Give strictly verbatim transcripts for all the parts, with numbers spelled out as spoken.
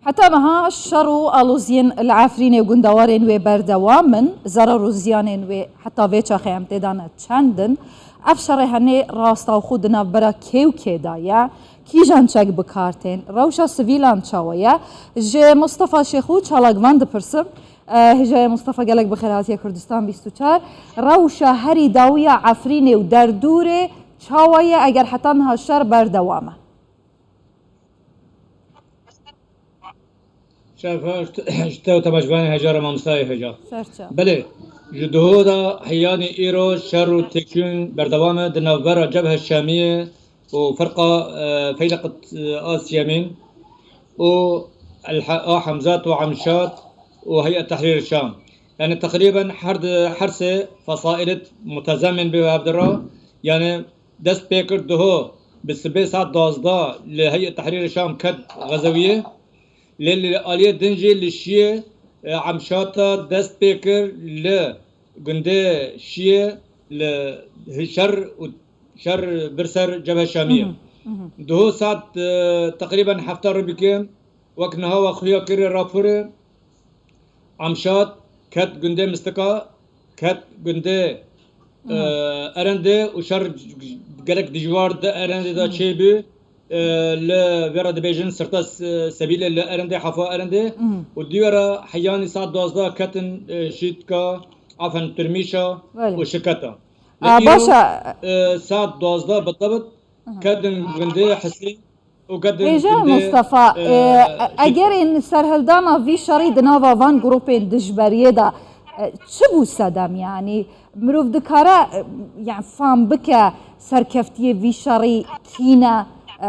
Heta niha şer û aloziyên li Efrînê û gundewarên wê berdewam in. Zerar û ziyanên wê heta vê çaxê em tê de ne çend in. Ev şerê henê rastawxû di navbera kê û kê de ye? Kîjan çek bi kar tên? Rewşa sivîlan çawa ye? Ji Mustafa Şêxû çalakvan dipirsim. Eh, Hêjayê Mustafa, gelek bi xêr hatiye Kurdistan bîst û çar. Rewşa herî dawiya Efrînê û derdûrê çawa ye eger heta niha şer berdewam e? Şeref, ji te û temaşevanê hêja re, mamostayê hêja. Serçe. Belê, ji duhû de heyanî îro şer û têkçûn berdewam e di navbera Cebhe Şamiyê û Ferqa, e, Feyleq, e, a Siyemîn û El-, a Hemzat û Amşat û Heyet Tehrîr Şam. Yani teqrîben her di, her sê fesaîlit mutezemin bi hev de re, yani dest pê kir duho bi sibê saet duwazdeh li Heyet Tehrîr Şam ket Xezewiyê. Lê li aliyê din jî li Şiyê, e, Amşata dest pê kir li gundê Şiyê li şer û şer bir ser Cebhe Şamiyê. Mhm, mhm. Duho saet, e, teqrîben hefta rû bike, wek niha we xuya kir raporê, Amşat ket gundê Mistika, ket gundê, e, Erendê û şer gelek dijwar di Erendê de çêbû. E, li vê re dibêjin sirta s-, sebîlê li Erendê, hefa Erendê. Û dî were heyanî saet duwazdeh ketin, e, şîtka, afen tirmîşa Belê. Û şiketa. Lê A, îro, baş e. E, saet duwazdeh bitebit, ketin gundê Hisê û gedin Hêja gundê, Mustafa, e, e, e, egerên serhildana vî şerî di nava van grûpên dijberiyê de, e, çi bû sedem? Yanî mirov dikare, e, yani fam bike serkeftiyê vî şerî kî ne, e,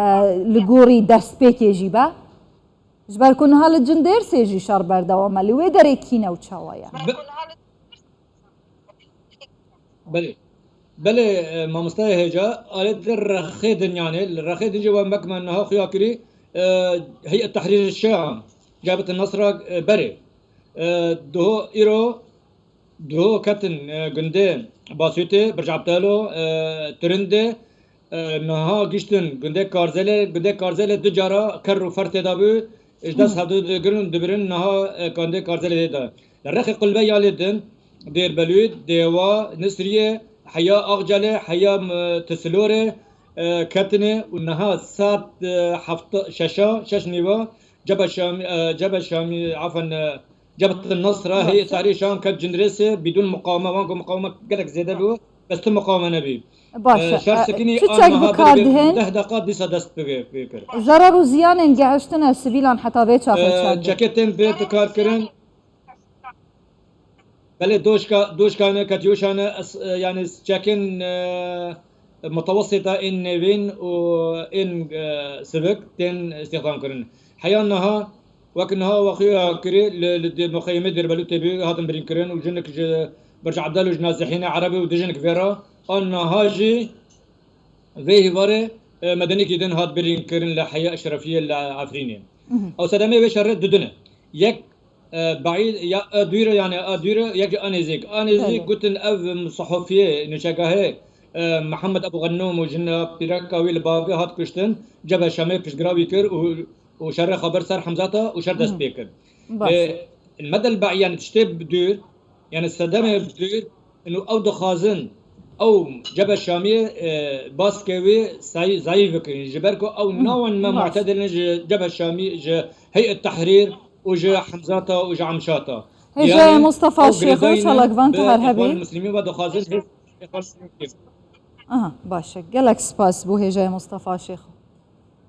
li gorî destpêkê jî be? Ji ber ku niha li Cindêrsê jî şer berdewam e, li wê derê kî ne û çawa ye? Bi- Belê. Belê, e, mamostayê hêja, alê di rexê dinyanê, li rexê din jî we mek me niha xuya kirî, e, Heyet Tehrîr Şam, Cebhet Nasra, e, berê. E, duho îro, duho ketin, e, gundê Basûtê, Birc Abdalo, e, Tirindê, E, niha giştin gundê Karzelê, gundê Karzelê du cara ker û fer tê de bû, ji dest hevdu digirin û dibirin niha, e, gundê Karzelê tê de. Li rexê qulbe ya lê din, Dêrbelûd, Dêwa, Nisriyê, heya Axcelê, heya, m, Tisilorê, e, ketine û niha saet, e, hefta, şeşa, şeş nîva, Cebhe Şamî, e, Cebhe Şamî, afen, e, Cebhet Nasra, Nasra. Heyet Tehrîr Şam ket Cindrêsê bidûn muqaweme, wan ku muqaweme gelek zêde bû, bes tu muqaweme nebî. Baş e. E, şer sekinî çi an çek niha bi kar berê dihên? Deh deqa dîsa dest bi, bi kir. Zerar û ziyanên gehiştine sivîlan heta vê çaxê E, çend? Çekê tên bi kar kirin. Belê doşka, doşkane, katyoşane, es-, e, yani çekên, e, mutewesita ên nêvîn û ên, e, sivik tên îstîxdam kirin. Heya niha, wek niha we xuya kirî, li, li dê-, muxeyemê Dêrbelûtê bî, hatin birîn kirin û jinik ji Birc Abdal û ji Nazihîne Erebê û du jinik vê re. An niha jî vê hîvarê, e, medenîkî din hat birîn kirin li heya Eşrefiyê li Efrînê. Mhm. Ew sedemê vê şerê du din e. Yek, e, baîd, ya, e, dûr e, yani, e, dûr e, yek jî a nêzîk. A nêzîk Belê. Gotin ev sehofiyê, nûçegahê, e, Mihemed Ebû Xennûm û jina pîreka wî li bavê hat kuştin, Cebhe Şamê piştgira wî kir û, û şerê xwe bir ser Hemzata û şer dest Mhm. pê kir. Baş. Lê medel baî, yani tiştê bi dûr, yani sedemê bi dûr, û ew dixwazin ew Cebhe Şamiyê, e, baskê wê say-, zayîf bikin. Ji ber ku ew Mhm. nawan me Baş. mu'tedil in ji Cebhe Şamî, ji Heyet Tehrîr û ji Hemzata û ji Amşata. Hêjayê Yani, Mustafa ew Şêxo, girêdayî ne çalakvan bi tu her hebî. Îxwan Muslimîn ve dixwazin hêz Îxwan Muslimîn. Aha, baş e. Gelek spas bo hêjayê Mustafa Şêxo.